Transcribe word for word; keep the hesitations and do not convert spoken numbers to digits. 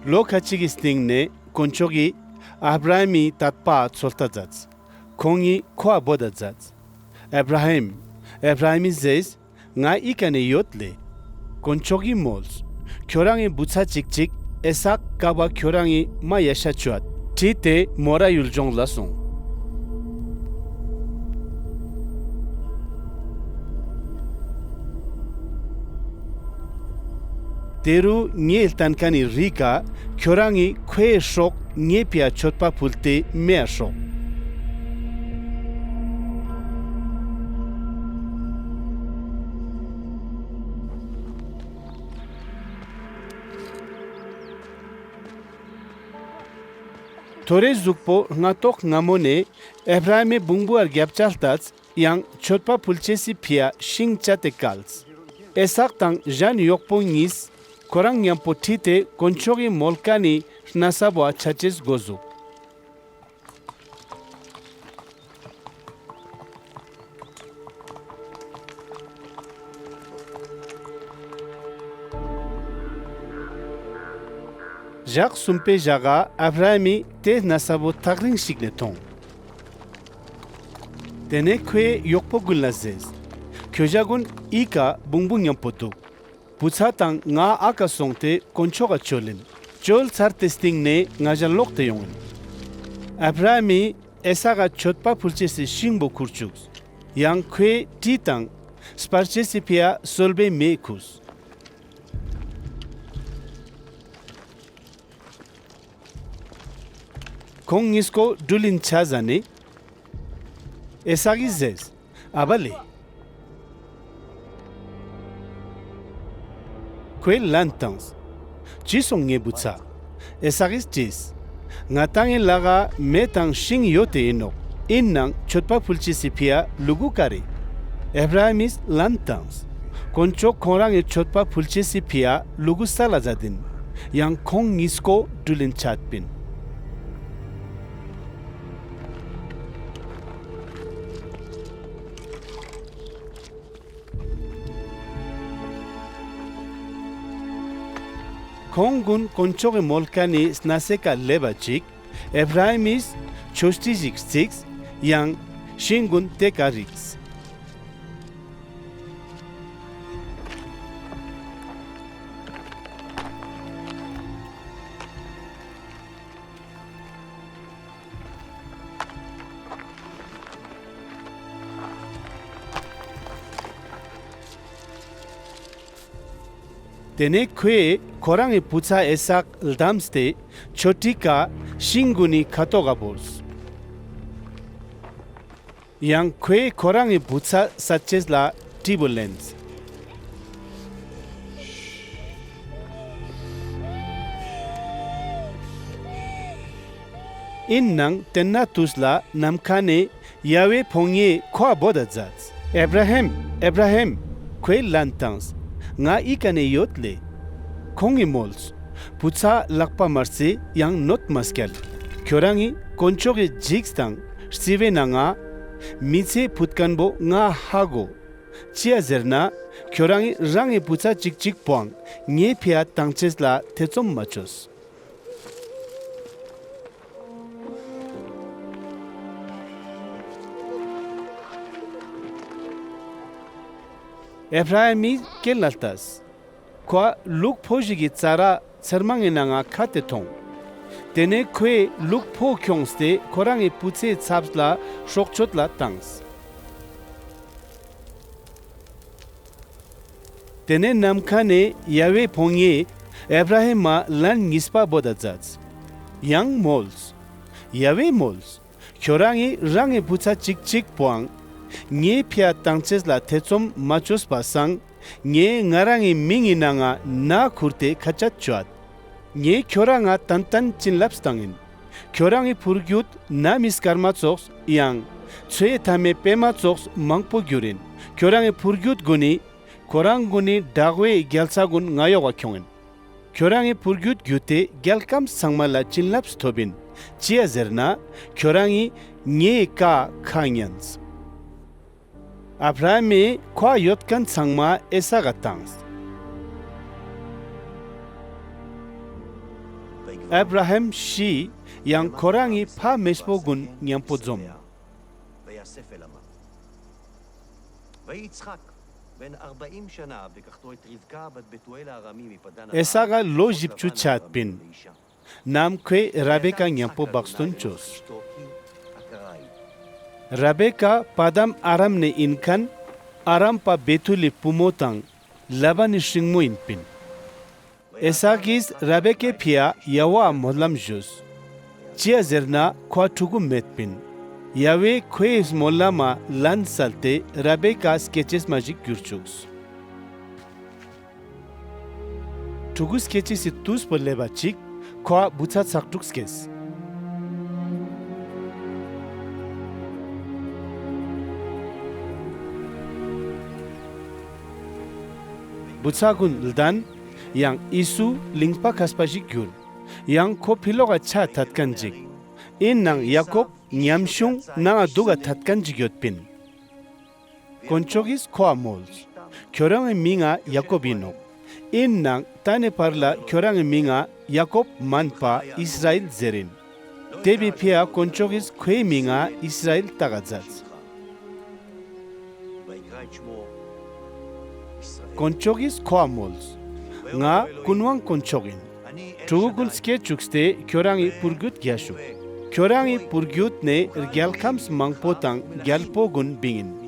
ལོ་ཁ་ཅིག་གི་སྟིང་ནེ་དཀོན་མཆོག་གི་ཨབ་ར་ཧམ་མི་ཏད་པ་ཚོད་ལྟ་ཛདས། ཁོང་ངི་ཁོའ་བོད་ད་ཛདས། ཨབ་ར་ཧམ། ཨབ་ར་ཧམ་མི་ཟེརས། ང་འི་ཀ་ནེ་ཡོད་ལེ། དཀོན་མཆོག་གི་མོལས། ཁྱོ་རང་ངི་བུ་ཚ་ཅིག་ཅིག་ཨི་སཱག་ཀ་བོའ་ཁྱོ་རང་ངི་མ་ཡ་ཤ་ཅོའད། ཁྲིད་དེ་མོ་ར་ཡུལ་ཇོངས་ལ་སོང་། ཏེ་རུ་ངའེ་ལྟན་ཁན་ནི་རིའི་ཀ་ཁྱོ་རང་ངི་ཁོའེ་སྲོག་ངའེ་ཕིའ་ཆོད་པ་ཕུལ་ཏེ་མེའ་སྲོག། ཐོ་རེ་ཟུགས་པོ་སྔ་ཏོག་སྔ་མོ་ནེ་ཨབ་ར་ཧམ་མི་བུང་བུའ་གྱབ་ཅ་ལྟས་ཡང་ཆོད་པ་ཕུལ་ཅེས་སི་ཕིའ་ཤིང་ཅད་དེ་ཀལས། ཨི་སཱག་དང་ཞན་ཡོག་པོ་ཉིས་ཁོ་རང་ཉམ་པོ་ཁྲིད་དེ་དཀོན་མཆོག་གི་མོལ་ཁན་ནི་ནས་བོའ་ཆ་ཅེས་གོ་ཟུགས། ཞག་སུམ་པའེ་ཞག་ག་ཨབ་ར་ཧམ་མི་ཏེ་ནས་བོ་ཐག་རིང་ཞིག་ནེ་ཐོང་། ཏེ་ནེ་ཁོའེ་ཡོག་པོ་གུན་ལ་ཟེརས། ཁྱོ་ཞ་གུན་འི་ཀ་བུང་བུ་ཉམ་པོ་དུག། བུ་ཚ་དང་ང་ཨ་ཀ་སོང་སྟེ་དཀོན་མཆོག་ག་ཅོལ་ཨིན། ཅོལ་ཚར་ཏེ་སྟིང་ནེ་ང་ཞ་ལོག་སྟེ་ཡོང་ཨིན། ཨབ་ར་ཧམ་མི་ཨི་སཱག་ག་ཆོད་པ་ཕུལ་ཅེས་སི་ཤིང་བོ་ཁུར་ཅུགས། ཡང་ཁོའེ་གྲི་དང་སྤར་ཅེས་སི་ཕིའ་སོལ་བའེ་མེ་ཁུརས། ཁོང་ཉིས་ཀོ་གྲུལ་ལིན་ཆ་ཟ་ནེ་ཨི་སཱག་གི་ཟེརས། ཨ་བ་ལེ། ཁོའེ་ལན་ཏངས། ཅི་སོང་ངའེ་བུ་ཚ། ཨི་སཱག་གི་ཅིས། ང་དང་ངི་ལག་ག་མེ་དང་ཤིང་ཡོད་ཏེ་ཨིན་ནོག། ཨིན་ནའང་ཆོད་པ་ཕུལ་ཅེས་སི་ཕིའ་ལུ་གུ་ཀ་རེ། ཨབ་ར་ཧམ་མི་ལན་ཏངས། དཀོན་མཆོག་ཁོང་རང་ངི་ཆོད་པ་ཕུལ་ཅེས་སི་ཕིའ་ལུ་གུ་སལ་ལ་ཛད་ཨིན། ཡང་ཁོང་ཉིས་ཀོ་གྲུལ་ལིན་ཆད་པིན། ཁོང་གུན་དཀོན་མཆོག་གི་མོལ་ཁན་ནི་ནས་སི་ཀ་ལེབ་བ་ཅིག། ཨབ་ར་ཧམ་མི་ཆོས་ཁྲི་ཞིག་རྩིགས། ཡང་ཤིང་གུན་ཏེ་ཀ་རིགས། ཏེ་ནེ་ཁོའེ་ཁོ་རང་ངི་བུ་ཚ་ཨི་སཱག་ལྡམས་ཏེ་ཆོས་ཁྲིའི་ཀ་ཤིང་གུན་ནི་ཁ་ཐོག་ག་བོརས། ཡང་ཁོའེ་ཁོ་རང་ངི་བུ་ཚ་སད་ཅེས་ལ་གྲི་བོ་ལེན། ཨིན་ནའང་ཏེན་ན་ཏུས་ལ་ནམ་ཁའ་ནེ་ཡ་ཝེ་ཕོ་ཉའེ་ཁོའ་བོད་ད་ཛདས། ཨབ་ར་ཧམ། ཨབ་ར་ཧམ། ཁོའེ་ལན་ཏངས། ང་འི་ཀ་ནེ་ཡོད་ལེ། ཁོང་ངི་མོལས། བུ་ཚ་ལག་པ་མ་རྩེ་ཡང་ནོད་མ་སྐྱལ། ཁྱོ་རང་ངི་དཀོན་མཆོག་གི་ཇིགས་དང་རྩི་བའེ་ནང་ང་མི་ཚེ་ཕུད་ཁན་བོ་ང་ཧ་གོ། ཅིའ་ཟེར་ན་ཁྱོ་རང་ངི་རང་ངི་བུ་ཚ་ཅིག་ཅིག་པོའང་ངའེ་ཕིའ་ཏང་ཅེས་ལ་ཐེ་ཚོམ་མ་ཅོས། ཨབ་ར་ཧམ་མི་ཀེན་ལ་ལྟས། ཁོའ་ལུག་ཕོ་ཞིག་གི་ཙ་ར་ཚེར་མང་ངི་ནང་ང་ཁད་དེ་ཐོང་། ཏེ་ནེ་ཁོའེ་ལུག་ཕོ་ཁྱོངས་ཏེ་ཁོ་རང་ངི་བུ་ཚའེ་ཚབ་ལ་སྲོག་ཆོད་ལ་ཏངས། ཏེ་ནེ་ནམ་ཁའ་ནེ་ཡ་ཝེ་ཕོ་ཉའེ་ཨབ་ར་ཧམ་མ་ལན་ཉིས་པ་བོད་ད་ཛདས། ཡང་མོལས། ཡ་ཝེ་མོལས། ཁྱོ་རང་ངི་རང་ངི་བུ་ཚ་ཅིག་ཅིག་པོའང་ངའེ་ཕིའ་ཏང་ཅེས་ལ་ཐེ་ཚོམ་མ་ཅོས་པ་སང་ངའེ་ང་རང་ངི་མིང་ངི་ནང་ང་ན་ཁུར་ཏེ་ཁ་ཆད་ཅོའད། ངའེ་ཁྱོ་རང་ང་ཏན་ཏན་ཅིན་ལབས་ཏང་ཨིན། ཁྱོ་རང་ངི་པུར་གྱུད་ན་མི་སྐར་མ་ཙོགས་ཡང་ཚོའེ་ཐའ་མའེ་པད་མ་ཙོགས་མང་པོ་གྱུར་ཨིན། ཁྱོ་རང་ངི་པུར་གྱུད་གུན་ནི་ཁོ་རང་གུན་ནི་དྲག་པོའེ་གྱལ་ས་གུན་ང་ཡོག་ག་ཁྱོང་ཨིན། ཁྱོ་རང་ངི་པུར་གྱུད་གྱུད་ཏེ་གྱལ་ཁམས་ཚང་མ་ལ་ཅིན་ལབས་ཐོབ་ཨིན། ཅིའ་ཟེར་ན་ཁྱོ་རང་ངི་ངའེ་ཀའ་ཁ་ཉན། ཨབ་ར་ཧམ་མི་ཁོའ་ཡོད་ཁན་ཚང་མ་ཨི་སཱག་ག་ཏངས། ཨབ་ར་ཧམ་ཤི་ཡང་ཁོ་རང་ངི་ཕ་མེས་པོ་གུན་ཉམ་པོ་ཛོམས། ཨི་སཱག་ག་ལོ་ཞིབ་ཅུ་ཆའད་པིན། ནམ་ཁོའེ་ར་བེ་ཀ་ཉམ་པོ་བག་སྟོན་ཅོས། ར་བེ་ཀ་པ་དམ་ཨ་རམ་ནེ་ཨིན་ཁན་ཨ་རམ་པ་བེ་ཐུ་ལི་བུ་མོ་དང་ལ་བན་ནི་སྲིང་མོ་ཨིན་པིན། ཨི་སཱག་གི་ར་བེ་ཀའེ་ཕིའ་ཡ་ཝའ་མོལ་ལམ་ཞུས། ཅིའ་ཟེར་ན་ཁོའ་ཕྲུ་གུ་མེད་པིན། ཡ་ཝའེ་ཁོའེ་མོལ་ལམ་མ་ལན་སལ་ཏེ་ར་བེ་ཀ་སྐྱེ་ཅེས་མ་ཞིག་གྱུར་ཅུགས། ཕྲུ་གུ་སྐྱེ་ཅེས་སི་ཏུས་པོ་ལེབ་བ་ཅིག་ཁོའ་བུ་ཚ་ཚག་དྲུག་སྐྱེས། བུ་ཚ་གུན་ལྡན་ཡང་ཨིས་སུ་ལིང་པ་ཁས་པ་ཞིག་གྱུར། ཡང་ཁོ་ཕི་ལོག་ག་ཆའ་ཐད་ཁན་ཅིག། ཨིན་ནའང་ཡ་ཀོབ་ཉམ་ཆུང་ནང་ང་དུག་ག་ཐད་ཁན་ཅིག་ཡོད་པིན། དཀོན་མཆོག་གི་ཁོའ་མོལས། ཁྱོ་རང་ངི་མིང་ང་ཡ་ཀོབ་ཨིན་ནོག། ཨིན་ནའང་ཏ་ནེ་ཕར་ལ་ཁྱོ་རང་ངི་མིང་ང་ཡ་ཀོབ་མན་པ་ཨིས་ར་ཨེལ་ཟེར་ཨིན། ཏེ་བོའེ་ཕིའ་དཀོན་མཆོག་གི་ཁོའེ་མིང་ང་ཨིས་ར་ཨེལ་ཏགས་ཛདས། དཀོན་མཆོག་གི་ཁོའ་མོལས། ང་ཀུན་ཝང་དཀོན་མཆོག་ཨིན། ཕྲུ་གུ་གུན་སྐྱེ་ཅུགས་ཏེ་ཁྱོ་རང་ངི་པུར་གྱུད་གྱས་ཤོག། ཁྱོ་རང་ངི་པུར་གྱུད་ནེ་གྱལ་ཁམས་མང་པོ་དང་གྱལ་པོ་གུན་བིང་ཨིན།